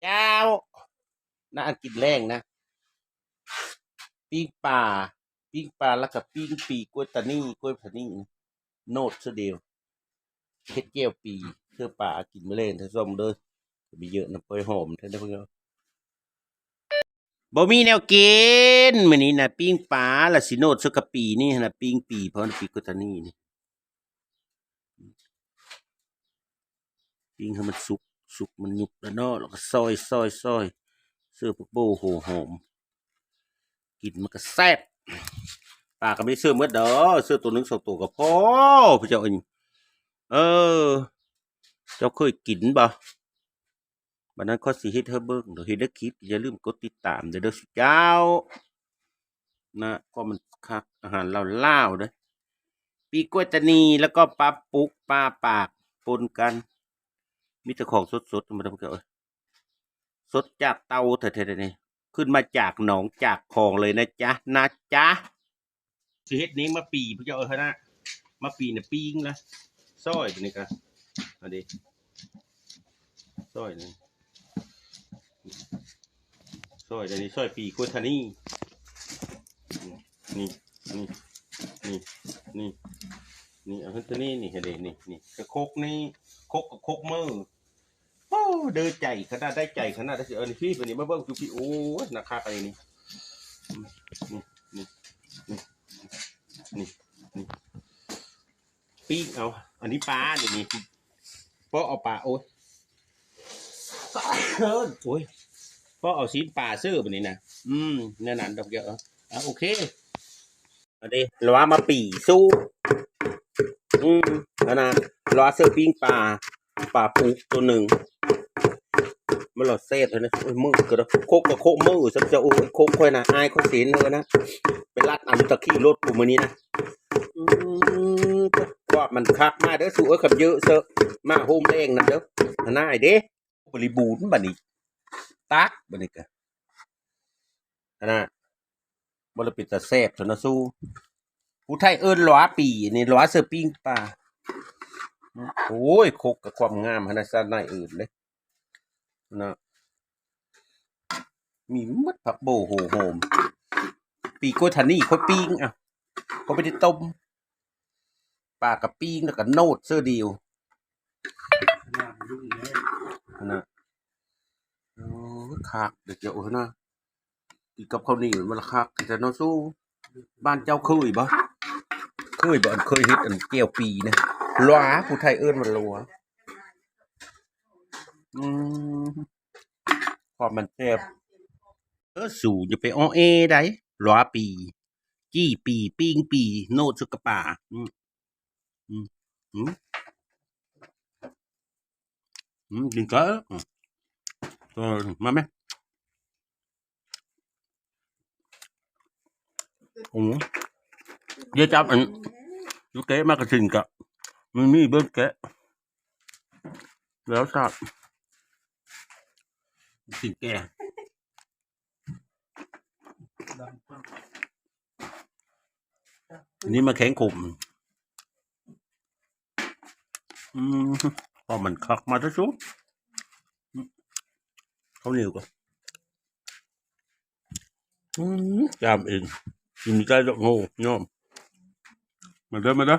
ເຈົ້າ ນະ ອັນກິນແລງນະ ປີ້ງປາ ປີ້ງປາ ແລ້ວກໍປີ້ງປີກ ກ້ວຍຕານີ ກ້ວຍຕານີ ໂນດຊະດຽວ ເຮັດແຈ່ວປີ ເທື່ອປາກິນມື້ແລງ ທ່ານຜູ້ຊົມເດີ ມີເຍອະນຳ ກ້ອຍຫອມ ທ່ານຜູ້ຊົມ. ບໍ່ມີແນວກິນ ມື້ນີ້ນະ ປີ້ງປາ ແລ້ວຊິໂນດໃສ່ກະປີນີ້ຫັ້ນນະ ປີ້ງປີ ເພາະວ່າປີ້ງກວ່າຕານີ້ນີ້ ປີ້ງໃຫ້ມັນສຸກ ສຸກມັນຍຸບແລ້ວເນາະ ແລ້ວກໍຊອຍ ຊອຍ ຊອຍ ເສີບຜັກໂບຫົວຫອມ ກິນມັນກໍແຊບ. ປາກໍບໍ່ໄດ້ເສີບໝົດດອກ ເສີບໂຕໜຶ່ງສອງໂຕກໍພໍ ພະເຈົ້າເອີຍ. ເອີ ເຈົ້າເຄີຍກິນບໍ່? ບັດນັ້ນຂ້ອຍຊິເຮັດໃຫ້ເບິ່ງ ເຫັນໃນຄລິບ ຢ່າລືມກົດຕິດຕາມເດີ ເດີເຈົ້ານະ ເພາະມັນຄັກ ອາຫານລາວໆເດີ ປີກກ້ວຍຕານີ ແລ້ວກໍປາປຸກ ປາປາກ ປົນກັນ ມີແຕ່ຂອງສົດໆ ທຳມະດາ ເອີ ສົດຈາກເຕົາແທ້ໆ ນີ້ ຂຶ້ນມາຈາກໜອງຈາກຄອງເລີຍນະຈ໊ະ ນະຈ໊ະ. ຊິເຮັດນີ້ມາປີ ພະເຈົ້າເອີຍ ຄະນະ ມາປີນະ ປີ້ງລະ ຊອຍຕົວນີ້ກະ ອັນນີ້ ຊອຍນີ້ ຊອຍອັນນີ້ ຊອຍປີກກ້ວຍຕານີ ນີ້ ນີ້ ນີ້ ນີ້ ນີ້ ເອົາຕົວນີ້ ນີ້ ເຮັດນີ້ ນີ້ ນີ້ ກະຄົກນີ້ ຄົກກະຄົກມື. ໂອ້ ເດີໃຈຂະໜາດ ໄດ້ໃຈຂະໜາດ ໄດ້ຊິເອົານີ້ ພີ່ ອັນນີ້ມາເບິ່ງ ໂອ້ຍ ໜ້າຄັກອັນນີ້ ນີ້ ນີ້ ປີ້ງເອົາ ອັນນີ້ປາ ນີ້ ນີ້ ເປາະເອົາປາ ໂອ້ຍ ໂອ້ຍ ເປາະເອົາຊີ້ນປາເສີບອັນນີ້ນະ ອືມ ແນວນັ້ນດອກ ເອີ ອ່າ ໂອເຄ. ອັນນີ້ລາວມາປີສູ່ ອືມ ອັນນະ ລາວເສີບປີ້ງປາ ປາປຸກໂຕໜຶ່ງ ມັນລະແຊບແທ້ນະ ໂອ້ຍ ມືກະ ຄົກກະຄົກມື ຊັ້ນຈະ ໂອ້ຍ ຄົກຂ້ອຍນະ ອາຍຂ້ອຍເຫັນເດີນະ ໄປລັດເອົາຢູ່ຕະຂີ້ລົດກູມື້ນີ້ນະ ອືມ ຄວາມມັນຄັກ ມາເດີສູ່ເອີຍ ຄັນເຢີະເຊີ ມາໂຮມແລງນຳເດີ ຫັ້ນນາ ອ້າຍເດ້. ບໍລິບູນບັດນີ້ ຕັກບັດນີ້ກະ ຫັ້ນນະ ບໍ່ລະເປັນຕາແຊບຊັ້ນນະສູ່ ຜູ້ໄທເອີ້ນລວາປີ ອັນນີ້ລວາເສີບປີ້ງປາ ໂອ້ຍ ຄົກກະຄວາມງາມ ຫັ້ນນະ ຊາດໃນອື່ນເດ້ ຫັ້ນນະ ມີໝົດ ຜັກໂບ ຫົວຫອມ ປີກກ້ວຍຕານີ ຂ້ອຍປີ້ງ ອ່ະ ຂ້ອຍບໍ່ໄດ້ຕົ້ມ. ປາກະປີ້ງ ແລ້ວກະໂນດເທື່ອດຽວ ຫັ້ນນະ ໂອ້ຍ ຄັກເດີເຈົ້າ ໂອ້ຍນະ ກິນກັບເຂົ້າໜຽວມັນລະຄັກແທ້ເນາະສູ່ ບ້ານເຈົ້າເຄີຍບໍ່? ເຄີຍບໍ່? ອັນເຄີຍເຮັດອັນແຈ່ວປີນະ ລວາ ຜູ້ໄທເອີ້ນວ່າລວາ ອືມ ຄວາມມັນແຊບ ເອີ ສູ່ຢ່າໄປອໍແອໃດ ລວາປີ ຈີ່ປີ ປີ້ງປີ ໂນດໃສ່ກະປາ ອືມ ອືມ ອືມ ອືມ ກິນກະ ເອີ ມາແມະ ໂອ້ ຢ່າຈັບອັນ ຢູ່ແກະມາກະຊິນກະ ມັນມີເບິ່ງແກະ ແລ້ວຊາດ ຊິນແກະ. ອັນນີ້ມາແຂງຂົມ ອືມ ເພາະມັນຄັກ ມາເດີສູ່ ເຂົ້າໜຽວກະ ອືມ ຈາມເອງ ກິນໄດ້ດອກໂງ່ ຍອມ ມາເດີ ມາເດີ.